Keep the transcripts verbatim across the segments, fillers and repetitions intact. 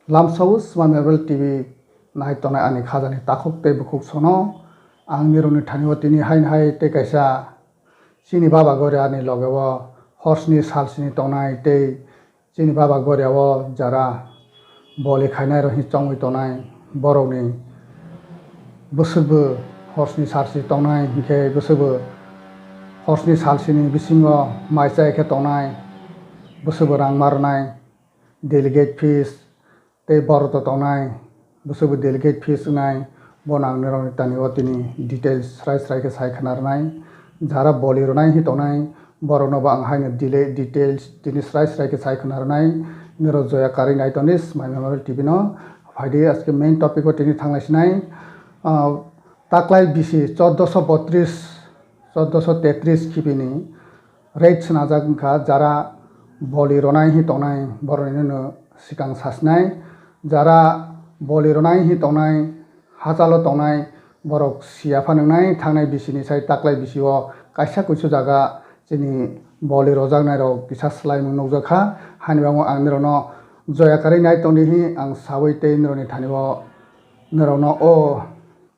Lamsao Smai Memorial T V nai tongnai ani khajani takhuk tei bukhuk sono ang nirokni thani o tini haino hai tei kaisa chini baba Goria ni loge o horsni salsini tongnai tei chini baba Goria o jara boli khainai rok hi chongwi tongnai borokni bwswk bo horsni salsi tongnai hinkhe bwswk bo horsni salsini bisingo mai chai khe tongnai bwswk bo rang ma rwnai. Delegate fees tei borok to tongnai, bwswk bo delegate fees wngnai, bono ang nirokni tani o tini details srai srai khe sai khna rwnai. Jara boli rwnai hi tongnai, borokno bo ang haino delay details tini srai srai khe sai khna rwnai. Nirok joya karwi nai tongdi Smai Memorial T V no. Phaidi aske main topic o tini thanglai sinai. Ah, taklai bisi choddoso botris, choddoso tetris khibini rate swnajak wngkha, jara boli rwnai hi tongnai borokni no sikang sasinai, jara boli rwnai hi tongnai hachalo tongnai borok siya pha nwngnai thangnai bisini sai taklai bisio kaisa kuisu jaga chini boli rojaknai rok kisa swlaimung nukjakha, haini bagwi ang nirokno joya karwi nai tongdi hi ang sawi tei nirokni thani o nirokno o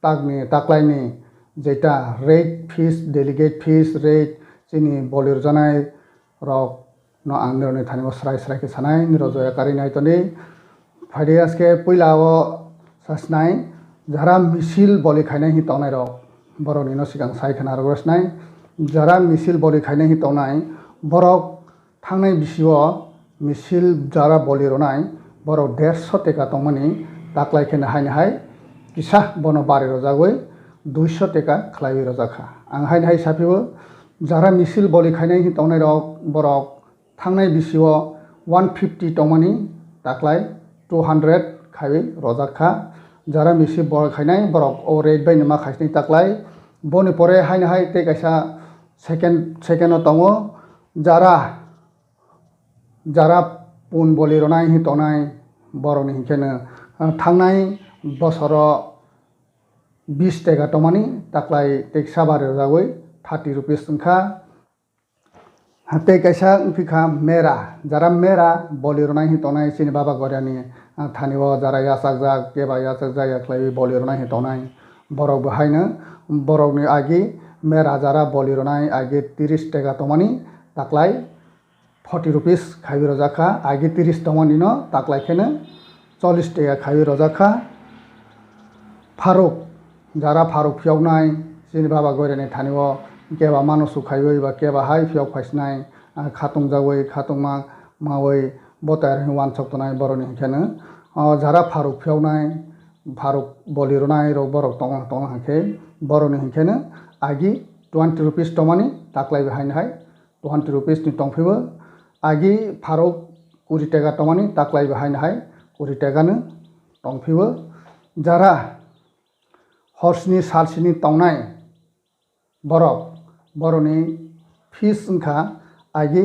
takni taklaini jeta rate fees, delegate fees, rate chini boli rwjanai rok no ang nirokni thani o srai srai khe sanai, nirok joya karwi nai tongdi. Phaidi aske puila o sasinai, jara misil boli khainai hi tongnai rok borokni no sikang sai khna rwgwi sinai. Jara misil boli khainai hi tongnai borok thangnai bisio misil jara boli rwnai borok derso teka tongmani taklai khe haino hai kisa bono bari rwjagwi duiso teka khlaiwi rwjakha. Ang haino hai saphio jara misil boli khainai hi tongnai rok borok thangnai bisio one fifty tongmani taklai two hundred khaiwi rwjakha. Jara misil boli khainai borok o rate bai no ma khaisni taklai boni pore haino hai tei kaisa second, second o tongo jara jara pun boli rwnai hi tongnai borokni hinkhe no, ah, thangnai bosoro bis teka tongmani taklai tei saba rwjagwi thirty rupees wngkha. Tei kaisa wngphi kha mera, jara mera boli rwnai hi tongnai chini baba Goriani, ah, thani o jara yachakjak, keba yachakjak ya khlaiwi boli rwnai hi tongnai. Borok bo haino borokni agi mera jara boli rwnai agi tiris teka tongmani taklai forty rupees khaiwi rwjak kha, agi tiris tongmani no taklai kheno chollish teka khaiwi rwjak kha. Pharuk, jara pharuk phiyoknai, chini baba Goriani thani o keba mano su khaiwi ba keba hai phiyok phaisinai, ah, khatung jagwi, khatungma mawi bo tayar hwnwi uansuk tonai borokni hinkhe no, o jara pharuk phiyoknai, pharuk boli rwnai rok borok tong tong hinkhe borokni hinkhe no agi twenty rupees tongmani taklai bo haino hai twenty rupees ni tongphio. Agi pharuk kuri teka tongmani taklai bo haino hai kuri teka no tongphio. Jara horsni salsini tongnai borok, borokni fees wngkha agi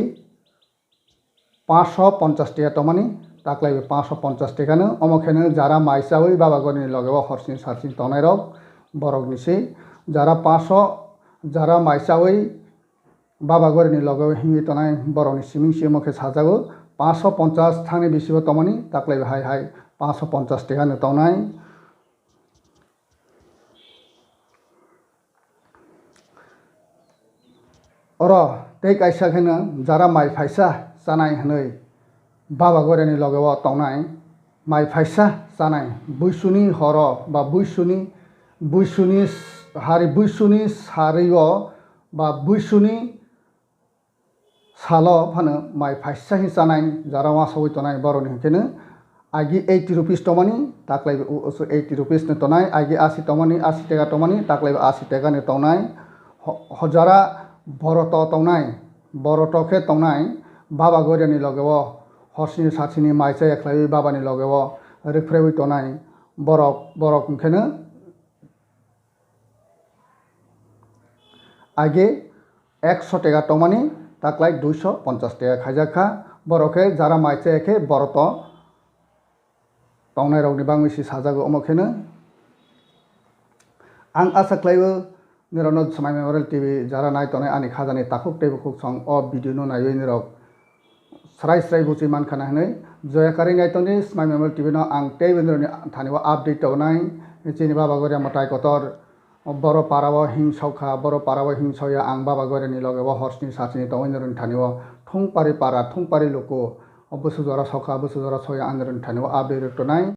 pancho ponchas teka tongmani taklai bo pancho ponchas teka no. Omo khe no jara mai chawi baba Goriani loge o horsni salsini tongnai rok borokni se jara pancho jara mai chawi baba Goriani loge o himwi tongnai borokni siming se omo khe sajago pancho ponchas thangni bisi bo tongmani taklai bo hai hai pancho ponchas teka no tongnai. Oro tei kaisa khe no jara mai phaisa chanai hwnwi baba Goriani loge o tongnai mai phaisa chanai buisuni horo ba buisuni buisuni hari buisuni sari o ba buisuni salo phano mai phaisa hi chanai jara uansugwi tonai borokni hinkhe no agi eighty rupees tongmani taklai bo eighty rupees no tonai, agi asi tongmani asi teka tongmani taklai bo asi teka no tongnai. Ho- ho jara boroto tongnai, boroto khe tongnai baba Goriani loge o horsini salsini mai chaya khlaiwi babani loge o rwphrewi tonai borok, borok hinkhe no age ekso teka tongmani taklai duiso ponchas teka khaijak kha. Borok khe jara mai chaya khe boroto tongnai rokni bangwi se sajago omo kheno. Ang acha khlaio nirokno Swmai Memorial T V jara nai tongnai ani khajani takhuk tei bukhuk song o video no naiwi nirok srai srai buchi mankha na hinwi. Joya karwi naitoni Smai Memorial T V no ang tei bini rokni thani o update tongnai. Chini Baba Goria mwtai kotor, boro para o hingsokha, boro para o hingsokya, ang Baba Goria ni loge o horsni sachini tongwi nirokni thani o thungpari para, thungpari luku, o bwswk jora sokha, bwswk jora soya ang nirokni thani o update rok tongnai.